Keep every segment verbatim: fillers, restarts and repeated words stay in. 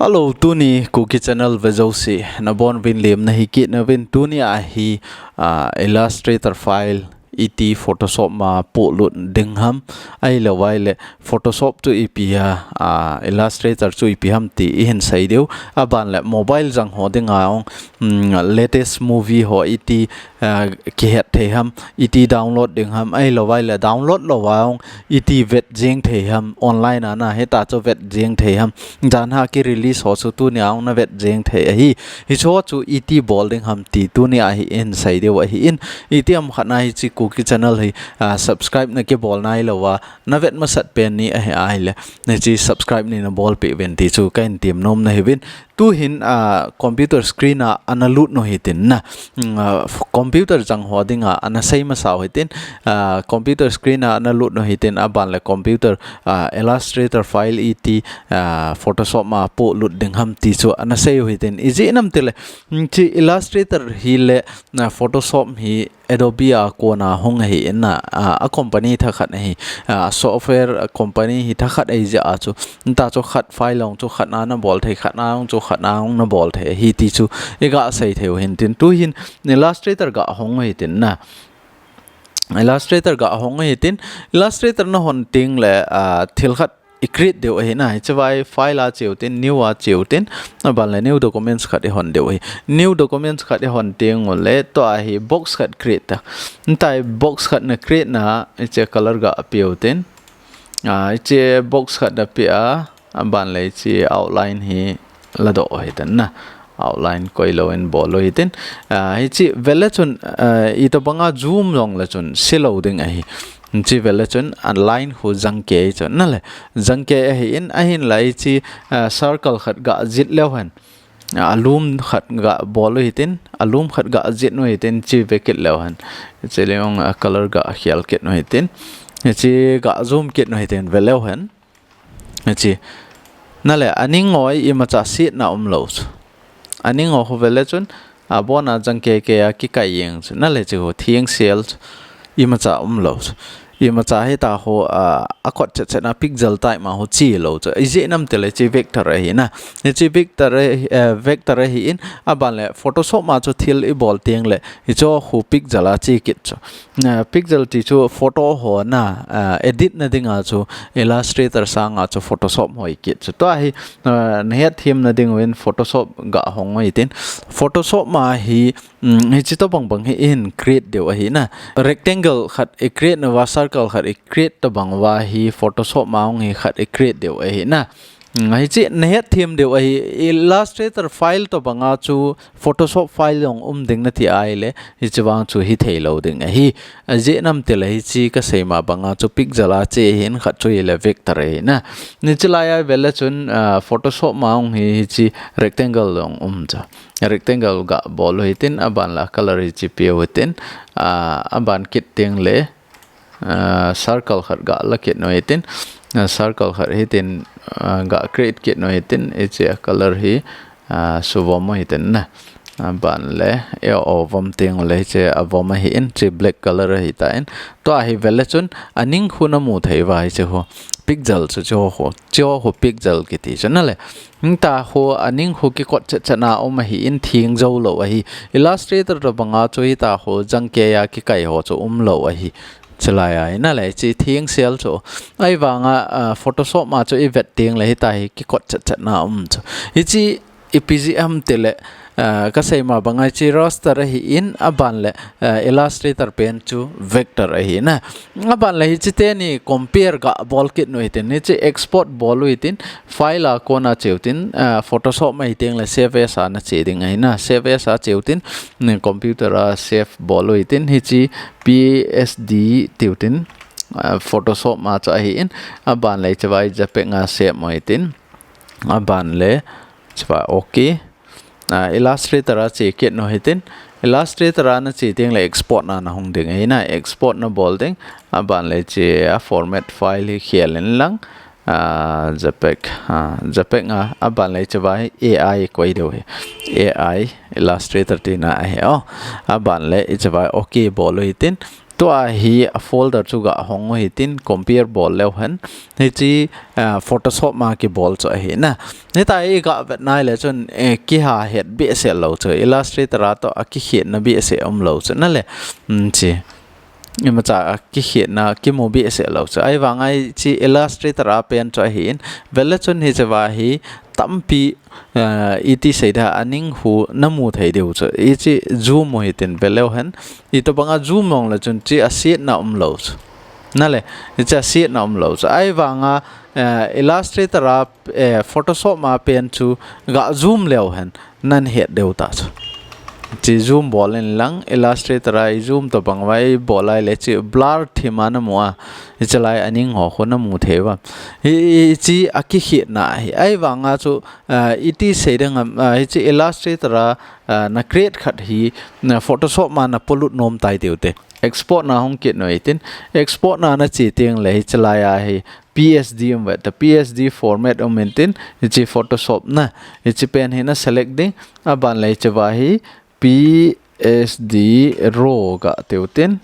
Hello, tuni Kuki Channel vejouse nabonuvin lemna hikit nauvin. Tuni ahi, ah, Illustrator file iti Photoshop ma polut ding ham, ahilou vaile Photoshop chu ipi ham, ah, Illustrator chu ipi ham ti ihin sei diu. Aban le mobile jang ho dinga ong, mm, latest movie ho iti, ah, kihet thei ham, iti download ding ham, ahilou vaile download louva ong iti vet jeng thei ham, online a na hita chu vet jeng thei ham, jan ha ki release ho chu tuni a ong na vet jeng thei ahi. Hicho chu iti bol ding ham ti tuni ahi in sei diu ahi in. Itiham khat na hiche Kuki Channel hi, ah, subscribe na kibol nailouva na vet masat pen ni ahi ahile, hiche subscribe ni nabol peh uvin ti chu kahin tem nom nahiuvin. Tuhin, ah, computer screen a ana lut u hitin na. Mm, ah, f-, computer jang ho dinga ana sei masa u hitin, ah, computer screen a ana lut u hitin, aban le computer, ah, Illustrator file iti, ah, Photoshop ma polut ding ham ti chu ana sei u hitin. Ijeh inem itile, mm, hiche Illustrator hi le, na Photoshop hi Adobe a kona hung ahi in na, a, a company thakhat ahi, a, software company hi thakhat ahi jeh a chu, hita chu khat file ong chu khat na nabol thei, khat na ong chu khat na ong nabol thei ahi ti chu iga sei thei u hintin. Tuhin Illustrator ga hong u hitin na. Illustrator ga hong u hitin, Illustrator nahon teng le, a, thil khat i create diu ahi na, hiche vai file a che u tin, new a che u tin, aban le new documents khat i hon diu ahi. New documents khat i hon teng ule, tua hi box khat create ta. Hitia box khat na create na, hiche color ga pe u tin. Ah, hiche box khat na pe a, aban le hiche outline hi ladoh u hitin na. Outline koi lou in bol u hitin. Ah, hiche vele chun, ah, itobanga zoom jong le chun se lou ding ahi. Hiche vele chun a line khu jangkei chu na le. Jangkei ahi in ahin la hiche, ah, circle khat ga jih leu hen. Ah, a lum khat ga bol u hitin, a lum khat ga jih u hitin hiche ve kit leu hen. Hiche le jong a color ga khel kit u hitin. Hiche ga zoom kit u hitin ve leu hen. Hiche. Na le, a ning ngoi imacha setna um lou chu. A ning ngoi khu vele chun, abona jangkei kei a kikai jeng chu. Na le hiche khu theng sel chu. Imacha um lou chu. Imacha hita khu, a, a kot chet chet na pixel type ma khu che lou chu. Ijeh inem itile hiche vector ahi na. Hiche vector ahi, eh, vector ahi in, aban le Photoshop ma chu thil i bol teng le, hicho khu pixel a che kit chu. Na, pixel ti chu photo ho na, ah, edit na dinga chu Illustrator sanga chu Photoshop hoi kit chu. Tua hi, ah, na het them na ding uvin Photoshop ga hong u hitin. Photoshop ma hi, mm, hiche tobang bang hi i hin create diu ahi na. Rectangle khat i create nauva, circle khat i create tobang uva hi Photoshop ma ong hi khat i create diu ahi na. Mm, hiche na het them diu ahi, Illustrator file tobanga chu Photoshop file jong um ding nati ahile, hiche vang chu hithei lou ding ahi. Ajeh inem itile hiche kasei ma banga chu pixel a che hin khat chu hile vector ahi na. Hiche laiya vele chun, ah, Photoshop ma ong hi hiche rectangle jong um chu. Rectangle ga bol u hitin aban le color hiche pe u hitin, ah, aban kit teng le, ah, circle khat ga la kit u hitin, ah, circle khat hitin, ah, ga create kit u hitin, hiche a color hi, ah, suvom u hitin na. Aban le, e o vom teng ule hiche avom ahi in, hiche black color ahi tan. Tua hi vele chun, a ning khu namu thei uva hiche khu. Pixel chu hiche khu. Hiche khu pixel kiti chu na le. Hita khu a ning khu kikot chet chet na um ahi in theng jou lou ahi. Illustrator tobanga chu hita khu jangkei a kikai ho chu um lou ahi. Chulai a hi na le hiche theng sel chu. Ahivanga, ah, Photoshop ma chu i vet teng le hita hi kikot chet chet na um chu. Hiche ipi jeh ham itile, ah, kasei ma banga hiche raster ahi in aban le, ah, Illustrator pen chu vector ahi na. Aban le hiche teni compare ga bol kit u hitin, hiche export bol u hitin, file a kona che u tin, ah, Photoshop ma hiteng le save as a na che ding ahi na, save as a che u tin, mm, computer a save bol u hitin, hiche P S D ti u tin, ah, Photoshop ma chu ahi in, aban le hiche vai JPEG a save u hitin, aban le hiche vai OK. Ah, Illustrator a che kit u hitin. Illustrator a na che teng le export na na hung ding ahi na, export na bol ding. Aban le hiche a format file hi khel in lang. Ah, JPEG, ah, JPEG a, aban le hiche vai A I koi diu hi. A I Illustrator tina ahi o. Aban le hiche vai OK bol u hitin. Tua hi a folder chu ga hong u hitin compare bol leu hen. Hichi, ah, Photoshop ma kibol chu ahi na. Hitia i ga vet nai le chun, eh, kiha het behseh lou chu. Illustrator a toh a kikhetna behseh um lou chu. Na le, um, chi. Imacha a kikhetna kimu behseh lou chu. Ahivanga hichi Illustrator a pen chu ahin. Vet le chun hichi va hi tampi, eh, iti seida a ning hu na mu thei diu chu. Hichi zoom u hitin vet leu hen. Itobanga zoom nung le chun chi a sietna um lou chu. Na le, hichi a sietna um lou chu. Ahivanga, eh, Illustrator a, eh, Photoshop ma pen chu ga zoom leu hen. Nan het diu ta chu. Chi zoom bol in lang, Illustrator a i zoom tobang vai bol lai le chi blur thim a na mu a. Hichi lai a ning ho khu na mu thei va. Hi, hichi a kikhetna hi. Ahivanga chu, ah, iti seida ngam, ah, hichi Illustrator a, ah, na create khat hi, na Photoshop ma na polut nom tai diu te. Export na hung kit u hitin. Export na na chi teng le hichi lai a hi P S D um ve ta, P S D format um intin, hichi Photoshop na, hichi pen hi na select ding, aban le hichi va hi P S D raw ga tiu tin,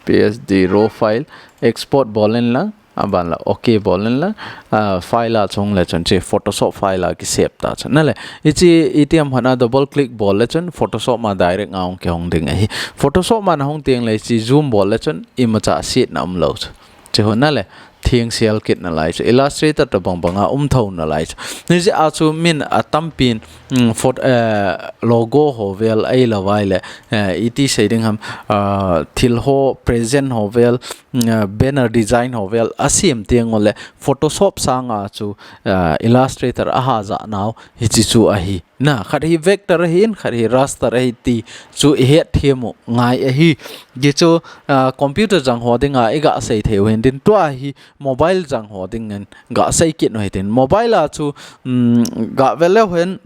P S D raw file, export bol in lang, aban la OK bol in lang, ah, file a chung le chun chi Photoshop file a ki save ta chun. Na le, hichi itiam hana double click bol le chun Photoshop ma direct nga hung kihong ding ahi. Photoshop ma na hung teng le chi zoom bol le chun imacha sietna um lou chu. Chi hon na le, thing sial kit na lai chu. Illustrator tobang banga um tho na lai chu. Ni jeh a chu min a tampin, mm, phot-, eh, logo ho vel ahilou vai le, eh, iti sei ding ham, ah, thil ho present ho vel, mm, eh, banner design ho vel a siam teng u le Photoshop sanga chu, eh, Illustrator a ha ja nau hichi chu ahi. Na, khat hi vector ahin, khat hi raster ahi ti chu i het thiam u ngai ahi. Hichu, ah, computer jang ho dinga i ga sei thei u hin tin tua hi mobile jang ho dingin ga sei kit u hitin. Mobile a chu, um, ga vet leu hen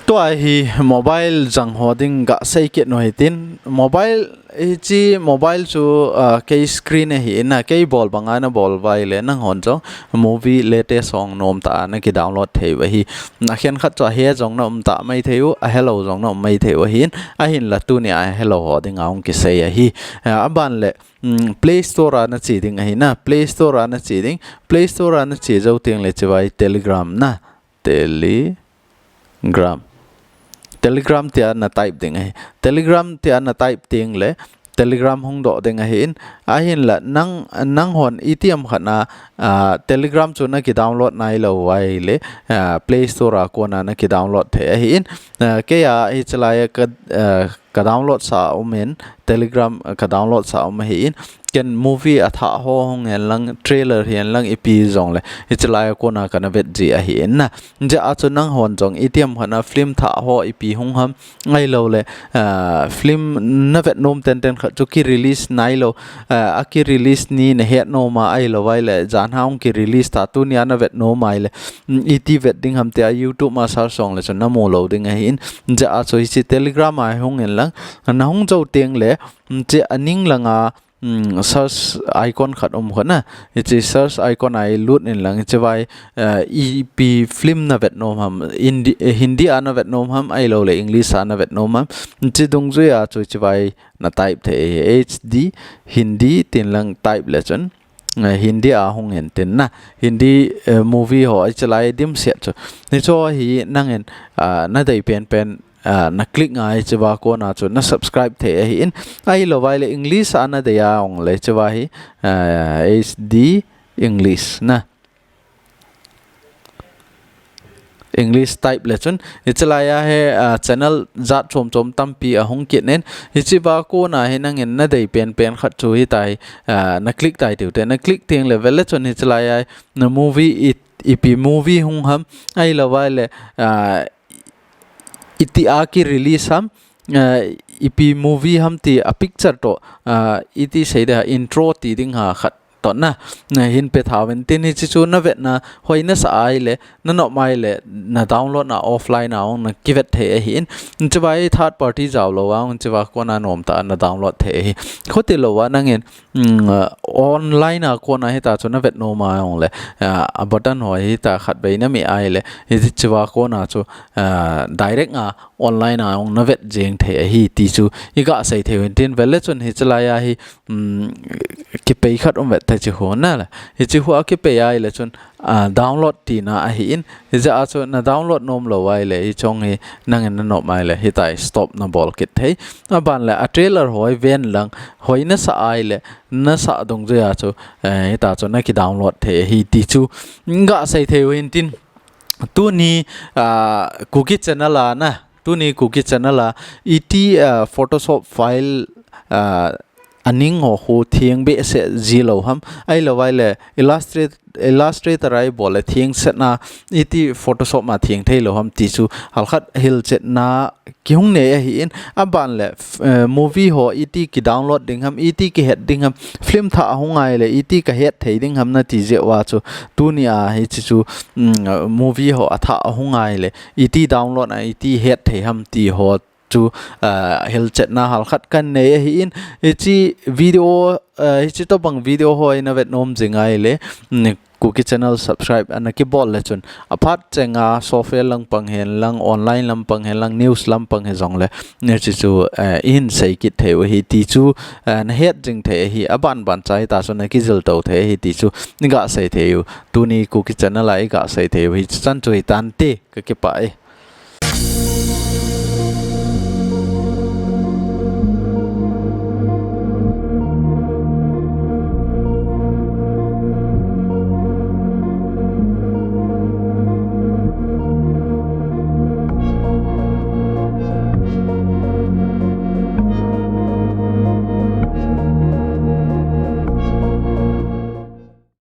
tua hi mobile jang ho ding ga sei kit u hitin. Mobile Hichi mobile chu, ah, kei screen ahi na, kei bol banga na bol vai le nang hon jong movie latest song nom ta na ki download thei u ahi. Na khen khat chu a he jong na um ta mai thei u, a helou jong na um mai thei u ahin, ahin la tuni a helou ho dinga hung kisei ahi. Ah, aban le, mm, Play Store a na chi ding ahi na, Play Store a na chi ding, Play Store a na chi jou teng le chi vai Telegram na. Telegram. Telegram tia na type ding ahi. Telegram tia na type teng le Telegram hung doh ding ahin. Ahin la nang, nang hon itiam khat na, ah, Telegram chu na ki download nai lou vai le, ah, Play Store a kona na ki download thei ahin. Ah, kei a hichi lai a ka, ah, ka download sa um in, Telegram, ah, ka download sa um ahin. Ken movie a thah ho hung hen lang, trailer hi hen lang ipi jong le, hichi lai a kona kana vet ji ahi in na. Jeh a chu nang hon jong itiam khat na film thah ho ipi hung ham ahilou le, ah, film na vet nom tenten khat chu ki release nai lou, ah, a ki release ni na het nom a ahilou vai le, jan ha hung ki release ta tuni a na vet nom a ahile, mm, iti vet ding ham tia YouTube ma search song le chu na mu lou ding ahi in. Jeh a chu hichi Telegram a hung hen lang, na hung jou teng le, mm, chi a ning langa, mm, search icon khat um khat na. Hichi search icon a i lut in lang, hichi vai, eh, ipi film na vet nom ham, Hindi, eh, Hindi a na vet nom ham, ahilou le English a na vet nom ham. Hichi dungjui a chu hichi vai na type thei, H D Hindi tin lang type le chun, eh, Hindi a hung hen tin na. Hindi, eh, movie ho hichi lai dimset chu. Hichu hi nangin, ah, na dei penpen, ah, na click ngai hichi va kona chu na subscribe thei ahi in. Ahilou vai le English a na dei a ong le hichi va hi, ah, H D English na. English type le chun hichi lai a hi, ah, channel jat chom chom tampi a hung kit nen. Hichi va kona hi nangin na dei penpen khat chu hitia hi, ah, na click tai tiu te. Na click teng le vet le chun hichi lai a na movie i, ipi movie hung ham ahilou vai le, ah, iti a ki release ham, ah, ipi movie ham ti a picture toh, ah, iti sei de intro ti ding ha khat totna, na hin pe thauvin tin hiche chu na vetna hoi nasa ahile, na nop ahile, na download na offline a hung na kivet thei ahin. Hiche va hi third party jao lou a, hiche va kona nom tah a na download thei ahi. Khuti lou a nangin, mm, online a kona hita chu na vet nom a hung le, ah, a button ho hita khat vei na meh ahile, hiche va kona chu, ah, direct a online a hung na vet jeng thei ahi ti chu i ga sei thei uvin tin vele chun hiche lai a hi, um, kipei khat um vet thei chi hu na le. Hiche hu a kipei ahile chun, ah, download tina ahin, hijeh a chu na download nom lou ahile, hiche hung hi nangin na nop ahile, hitia stop na bol kit thei. Aban le a trailer ho hi ven lang, hoi nasa ahile, nasa dungjui a chu, eh, hita chu na ki download thei ahi ti chu, i ga sei thei uvin tin. Tuni, ah, Kuki channel a na, tuni Kuki channel a, iti, ah, Photoshop file, ah, a ning ho khu theng behseh ji lou ham, ahilou ahile Illustrate-, Illustrator a i bol le theng setna, iti Photoshop ma theng thei lou ham ti chu halkhat hilchetna kihung nei ahin, aban le, f-, eh, movie ho iti ki download ding ham, iti ki het ding ham, film thah ahung ahile, iti ka het thei ding ham na ti jeh uva chu, tuni a hiche chu, mm, movie ho a thah ahung ahile, iti download a, iti het thei ham ti ho chu, ah, hilchetna halkhat kan nei ahin, hiche video, ah, hiche tobang video ho i na vet nom jing ahile, mm, Kuki channel subscribe ana kibol le chun, aphat chenga software lampang hen lang, online lampang hen lang, news lampang hi jong le, hiche chu, eh, i hin sei kit thei u ahi ti chu, eh, na het jing thei ahi, aban ban cha hita chu na kijil to thei ahi ti chu, i ga sei thei u, tuni Kuki channel a i ga sei thei u hiche chan chu hi tante, ka kipah e.